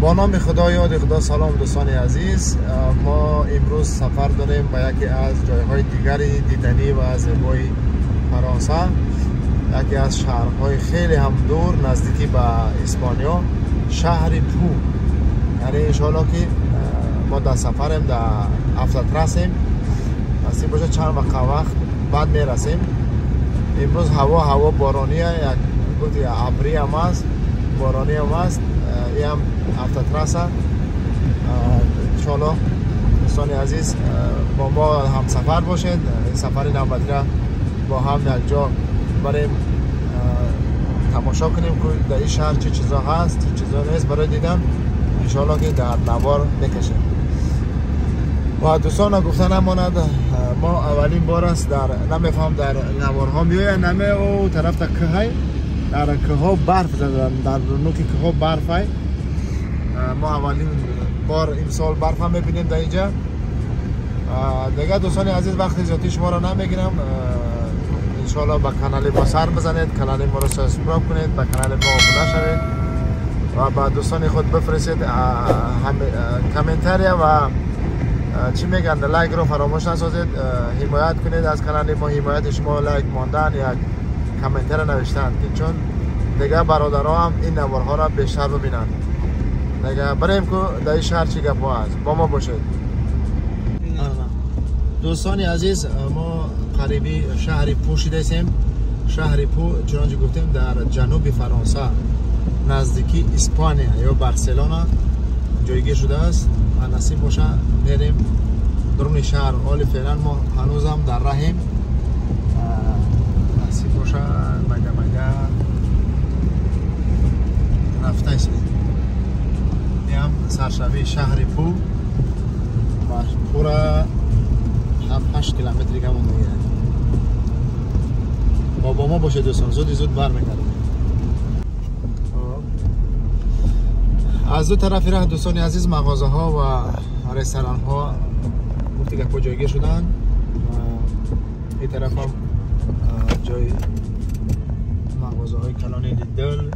با نام خدا، یاد خدا. سلام دوستان عزیز، ما امروز سفر داریم به یکی از جایهای دیگری دیدنی و زیبای فرانسه، یکی از شهرهای خیلی هم دور نزدیکی به اسپانیا، شهر پو. یعنی انشالله که ما در سفریم، در افتترسیم، نصیب باشه چند وقت بعد میرسیم. امروز هوا بارانیه، یک گفت ابری هم است، بارانی هم است، این هم افتترسه. انشالله دوستان عزیز با ما هم سفر باشید. این سفر نوبتی را با هم یک جا بریم تماشا کنیم که در این شهر چه چیزا هست، چه چیزا نیست برای دیدن. انشالله که در نوار بکشیم. و دوستان گفتن نماند، ما اولین بار است در نمیفهم در نوارها میآید نمی او طرف تا که در که ها برف زدن، در نوک که ها برف های. ما اولین بار امسال برف هم میبینیم در اینجا. دیگه دوستان عزیز وقت زیادی شما را نمیگیرم. انشالله به کانال ما سر بزنید، کانال ما را subscribe کنید، به کانال ما آبونه شوید و به دوستان خود بفرستید. commentary و چی میگن like رو فراموش نسازید، حمایت کنید از کانال ما. حمایت شما like ماندن یا کامنتر نوشتن که چون دیگه برادرها هم این نوارها را بیشتر ببینند. دیگه بریم که در این شهر چی گپ هست، با ما باشید. دوستان عزیز، ما قریبی شهر پو شده‌ایم. شهر پو چنانچه گفتیم در جنوب فرانسه نزدیکی اسپانیا یا بارسلونا جایگیر شده است. نصیب باشه میریم درون شهر. حال فعلا ما هنوزم در راهیم. نصیب باشه مگه مگه رفته است. این هم سرشوی شهر پو و پورا 7-8 کیلومتر دیگه مونده. با ما باشه دوستان، زود زود برمیگردیم. از دو طرف راه دوستان عزیز مغازه ها و رستوران ها گفتی که جایگیر شدن. این طرف هم جای مغازه های کلان لیدل،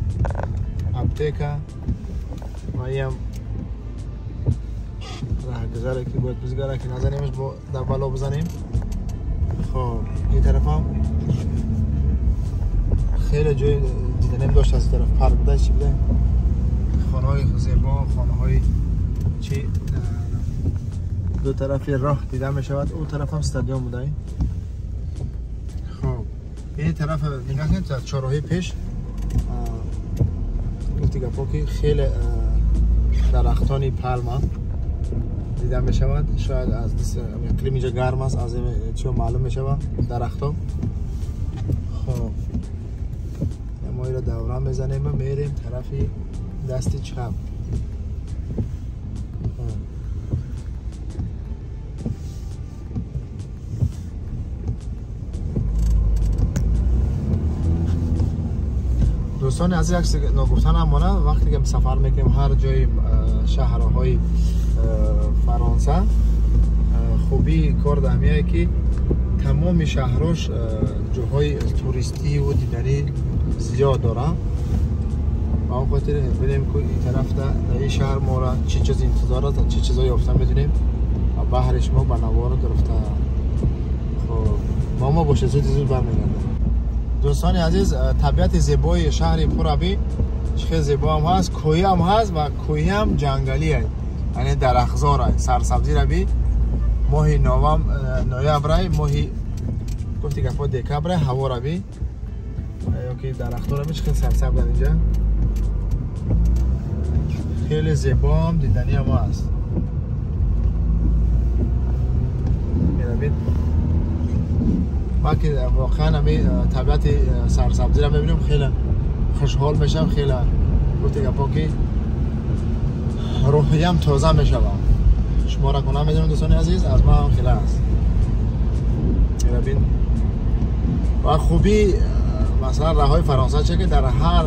اپتیکا و این هم راه گذره که باید بزگره که نزنیمش با در بالا بزنیم. خب این طرف هم خیلی جای دیدنیم داشت. از طرف پارک بوده چی بوده، خانه های زیبا، خانه های چی دو طرف راه دیده می شود. اون طرف هم استادیوم بوده. خب این طرف نگاه کنید تا چهارراهی پیش گفتی گپا که خیلی درختان پالما دیده می شود. شاید از اقلیم اینجا گرم است، از چی معلوم می شود درختها. خب ما این را دوران بزنیم و میریم طرف دست چپ. دوستان عزیز، یک ناگفتن هم مانه، وقتی که سفر میکنیم هر جای شهرهای فرانسه، خوبی کار در میایه که تمام شهرهاش جاهای توریستی و دیدنی زیاد داره. به آن خاطر ببینیم که این طرف در این شهر ما را چه چیز انتظار است، چه چیزایی یافتن میتونیم و بهرش ما به نوار درفته. خب ما باشه، زود زود برمیگردیم. دوستان عزیز، طبیعت زیبای شهر پورابی خیلی زیبا هم هست، کوهی هم هست و کوهی هم جنگلی هست، یعنی درختزار هست، سرسبزی ربی. ماه نوامبر، ماه گفتی گپا دکبر، هوا ربی یا که درخت‌ها ربی خیلی سرسبز اینجا، خیلی زیبا هم دیدنی هم هست. می‌بینید ما که واقعا همی طبیعت سرسبزی را می‌بینیم خیلی خوشحال میشم، خیلی گفتی گپا که روحیم تازه میشم. شما را کنم میدونم دوستان عزیز، از ما هم خیلی است. می‌بینید و خوبی مثلا راههای فرانسه چه که در هر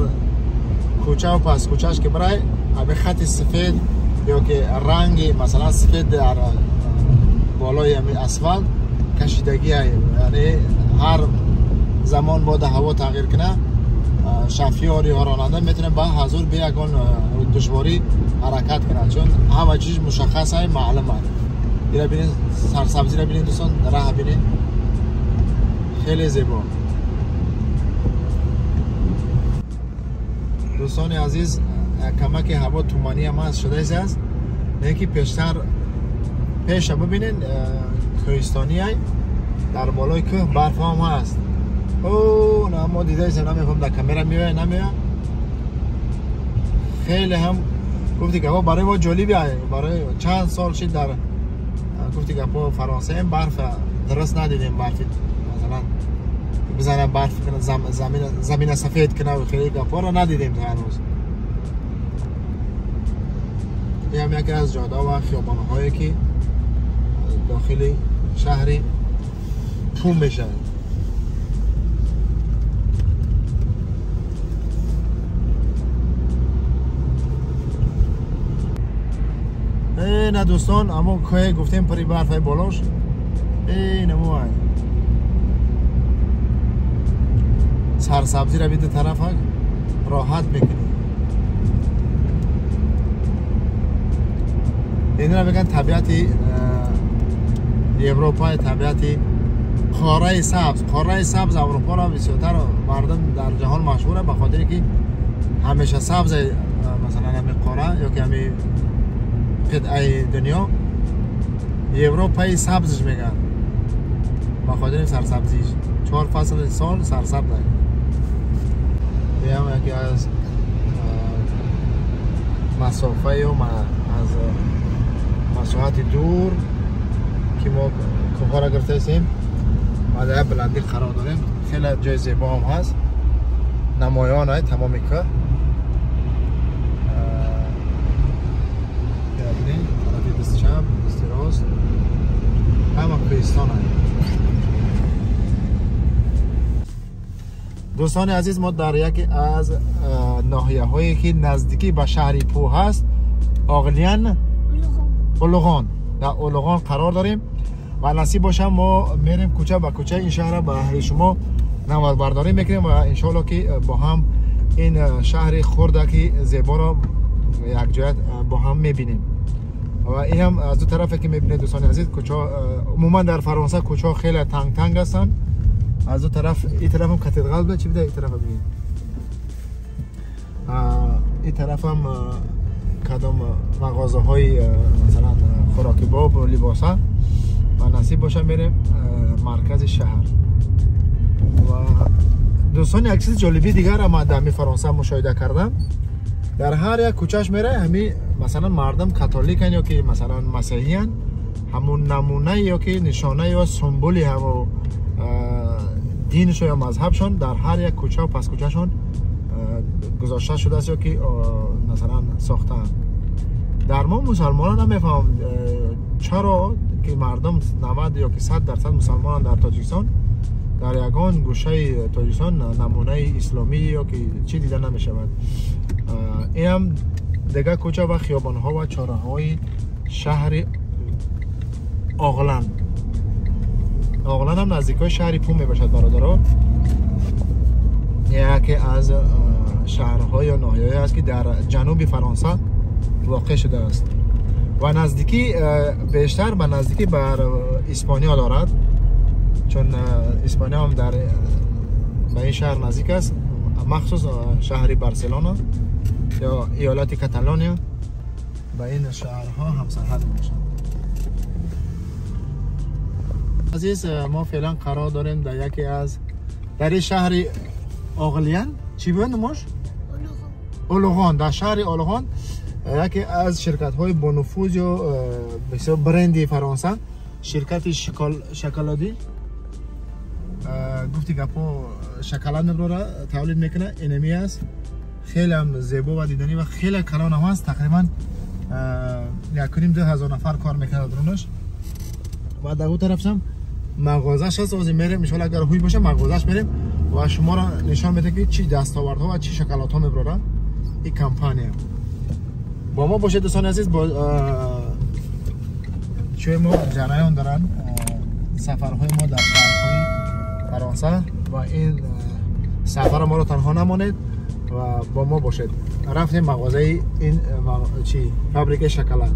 کوچه و پس کوچهش که برای همه خط سفید یا که رنگ مثلا سفید در بالای اسفالت کشیدگی های، یعنی هر زمان با هوا تغییر کنه шофёр ё ронанда метавонад ба ҳазур бе ягон душворӣ ҳаракат кунад, чун ҳама чиз мушаххас ай, маълум аст. Ира бинед, сарсабзиро бинед дӯстон, раҳ бинед, хеле зебо. Дӯстони азиз, камаки ҳаво туманӣ ҳам аст, шудааст, лекин пештар пеша бибинед, кӯҳистонӣ ай, дар болои кӯҳ барф ҳам ҳаст. О, на мо дидаистем, намефаҳмам дар камера меояд намеояд. Хеле ҳам гуфти гапҳо барои мо ҷолиб ай, барои чанд сол шид дар гуфти гапҳо Фаронсаем барф дуруст надидем, барфи масалан бизана барф кунад, замина сафед кунад, хеле гапҳоро надидем то ҳанӯз. Ин ҳам яке аз ҷода ва хиёбонҳое ки дохили шаҳри Пу мешавад. На дӯстон, аммо кӯҳе гуфтем пари барфаи болош, намоай сарсабзиро биду тарафа роҳат мекунӣ. Инро мегӯянд табиати Европа, табиати қораи сабз. Қораи сабз Аврупоро бисёртар мардум дар ҷаҳон машҳура, ба хотире ки ҳамеша сабз, масалан ҳамин қора ё ки ҳамин қитъаи дунё Европаи сабзш мегӯянд, ба хотири сарсабзиш. 4 фасли сол сарсабз аст. Ин яке аз масофаю аз масоҳати дур ки мо кӯҳҳоро гирифтаистем ва дар як баландӣ қарор дорем. Хеле ҷои зебо ҳам ҳаст, намоён ай тамоми кӯҳ. Бибинед тарафи дасти чап, дасти рост ҳама кӯҳистон ай. Дӯстони азиз, мо дар яке аз ноҳияҳое ки наздикӣ ба шаҳри Пу ҳаст, Оғлиян, Олуғон, дар Олуғон қарор дорем ва насиб бошам мо мерем кӯча ба кӯча ин шаҳрро ба аҳли шумо наварбардорӣ мекунем ва иншоалло ки бо ҳам ин шаҳри хурда ки зеборо якҷоя бо ҳам мебинем. Ва ин ҳам аз ду тарафе ки мебинед дӯстони азиз, кӯча умуман дар Фаронса кӯчаҳо хеле танг-танг ҳастанд. Аз ду тараф, ин тарафам катедрал буда, чи буда, ин тарафа бибинед, ин тарафам кадом мағозаҳои масалан хӯрокибоб, либоса. Ва насиб боша мерем маркази шаҳр. Ва дӯстон, як чизи ҷолиби дигарро ман дар ҳамин Фаронса мушоҳида кардам. Дар ҳар як кӯчаш мерай ҳамин масалан мардум католикан ё ки масалан масеҳиян, ҳамун намуна ё ки нишона ё символи ҳамун диншон ё мазҳабшон дар ҳар як кӯча ва паскӯчашон гузошта шудааст ё ки масалан сохтаанд. Дар мо мусалмонон намефаҳмам чаро ки мардум 90 ё ки 100% мусалмонанд дар Тоҷикистон, дар ягон гӯшаи Тоҷикистон намунаи исломӣ ё ки чӣ дида намешавад. Ин ҳам дигар кӯча ва хиёбонҳо ва чораҳои шаҳри Оғлан. Оғлан ҳам наздикои шаҳри Пу мебошад бародаро. Яке аз шаҳрҳо ё ноҳияҳое аст ки дар ҷануби Фаронса воқеъ шудааст ва наздикӣ бештар ба наздикӣ бар Испания дорад, чун Испания ҳам дар ба ин шаҳр наздик аст, махсус шаҳри Барселона ё иёлати Каталония ба ин шаҳрҳо ҳамсарҳад мебошанд. Азиз, мо феълан қарор дорем дар яке аз дар ин шаҳри Оғлиян, чӣ буд номаш? Олуғон. Дар шаҳри Олуғон яке аз ширкатҳои бонуфуз ё бисёр бренди Фаронса, ширкати шоколадӣ, гуфти гапҳо шоколад мебарора тавлид мекунад, энеми аст. Хеле ҳам зебо ва диданӣ ва хеле калон ҳам аст. Тақрибан 1.5-2 ҳазор нафар кор мекунад дарунаш. Ва дар он тараф ҳам мағозаш аст. Ҳозир мерем иншоалло агар ҳуй боша мағозаш мерем ва шуморо нишон медиҳем ки чӣ дастовардҳо ва чӣ шоколадҳо мебарорад ин компания. Бо мо бошед дӯстони азиз, бо чӯи мо ҷараён доранд сафарҳои мо дар шаҳрҳои Фаронса ва ин Сафара моро танҳо намонед ва бо мо бошед. Рафтем мағозаи ин, чи, фабрикаи шоколад.